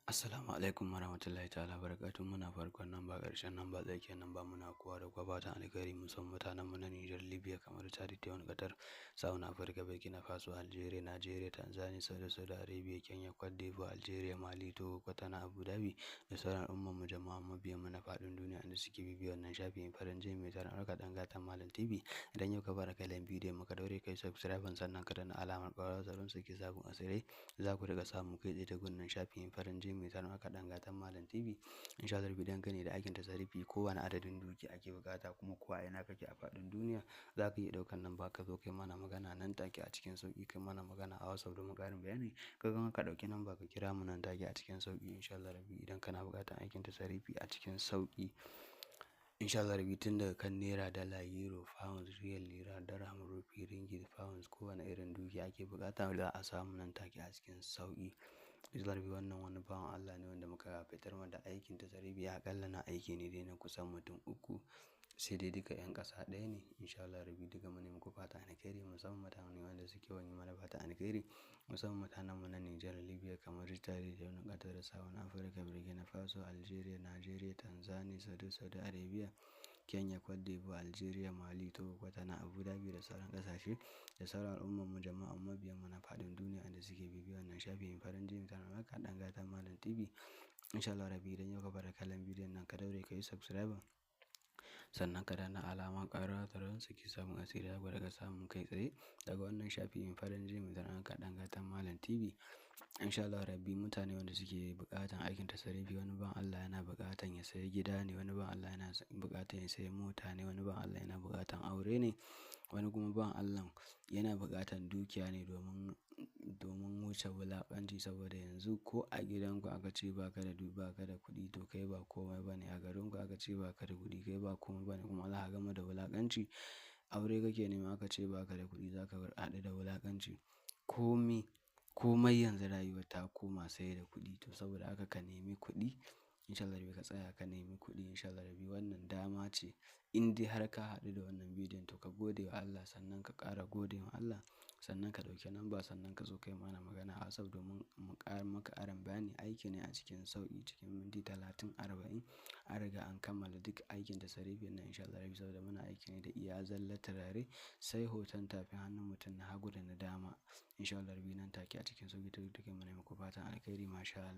Assalamu alaikum warahmatullahi ta'ala barakatuh. Muna farkon nan ba ƙarshen nan ba, tsakiyar nan ba, muna kowa da kowa fatan alkhairi, musamman mutanen mu na Nijar, Libya, kamar Chad, Taiwan, Qatar, South Africa, Burkina Faso, Algeria, Nigeria, Tanzania, Saudi Arabia, Kenya, Cote d'Ivoire, Algeria, Mali, Togo, Kwatana, Abu Dhabi da sauran al'ummar mu, jama'a mabiyan mu na faɗin duniya inda suke bibiyar wannan shafi mai farin jini, mai tarin albarka, ɗan gatan Malam TV. Idan yau ka fara kallon bidiyon mu, ka daure kai subscribe, sannan ka danna alamar ƙararrawar tsaron suke sabon asirai, za ku riƙa samu kai tsaye ta gunnan shafi mai farin jini, mai tarin albarka, ɗan gatan Malam TV. Insha Allah dangane da aikin tasarifi, kowane adadin dukiya ake buƙata kuma ko a ina kake a faɗin duniya, za ka iya ɗaukan nan ba ka zo kai mana magana nan take a cikin sauƙi. Kai mana magana a WhatsApp domin ƙarin bayani. Ka gama ka ɗauki namba ka kira mu nan take a cikin sauƙi, insha Allah rabbi, idan kana buƙatar aikin tasarifi a cikin sauƙi. Insha Allah rabbi, tun daga kan naira, dala, euro, pounds, riyal, lira, dirham, rupee, ringgit, pounds, kowane irin dukiya ake buƙata za a samu nan take a cikin sauƙi. Insha Allah rabbi, wannan wani bawan Allah ne wanda muka fitar da aikin tasarifi, aƙalla na aiki ne dai na kusan mutum uku, sai dai duka 'yan ƙasa ɗaya ne. Insha Allah rabbi, duka mu ne muku fata alkhairi, musamman mutane wanda suke wani mana fata alkhairi, musamman mutanen mu na Nijar, Libya, kamar Chad, Taiwan, Qatar, South Africa, Burkina Faso, Algeria, Nigeria, Tanzania, Saudi Arabia, Kenya, Cote d'Ivoire, Algeria, Mali, Togo, Kwatana, Abu Dhabi da sauran ƙasashe da sauran al'ummar mu, jama'a mabiyan mu na faɗin duniya inda suke bibiyar wannan shafi mai farin jini, tana maka ɗan gatan Malam TV. Insha Allah rabbi, idan yau ka fara kallon bidiyon nan, ka daure ka yi subscribe, sannan ka danna alamar ƙararrawa don suke samun asiri, za ku riƙa samun kai tsaye daga wannan shafi mai farin jini, mai tarin ɗan gatan Malam TV. Insha Allah rabbi, mutane wanda suke buƙatan aikin tasarifi, wani ban Allah yana buƙatan ya sayi gida ne, wani ban Allah yana buƙatan ya sayi mota ne, wani ban Allah yana buƙatan aure ne, wani kuma ban Allah yana buƙatan dukiya ne domin wuce wulaƙanci, saboda yanzu ko a gidanku aka ce baka da kuɗi, to kai ba komai bane. A garinku aka ce baka da kuɗi, kai ba komai bane, kuma za ka gama da wulaƙanci. Aure kake nema, aka ce baka da kuɗi, za ka haɗu da wulaƙanci. Komai yanzu rayuwa ta koma sai da kuɗi. To saboda haka ka nemi kuɗi, insha Allah rabbi, ka tsaya ka nemi kuɗi. Insha Allah rabbi, wannan dama ce. In dai har ka haɗu da wannan bidiyon, to ka gode wa Allah, sannan ka ƙara gode wa Allah, sannan ka ɗauki namba, sannan ka zo kai mana magana a WhatsApp domin mu ƙara maka ƙarin bayani. Aiki ne a cikin sauƙi, cikin minti 30, 40 an riga an kammala duk aikin tasarifin nan, insha Allah rabbi, saboda muna aiki ne da iya zallar turare, sai hoton tafin hannun mutum na hagu da na dama. Insha Allah rabbi, nan take a cikin sauƙi. Duk muna muku fatan alkhairi, masha Allah.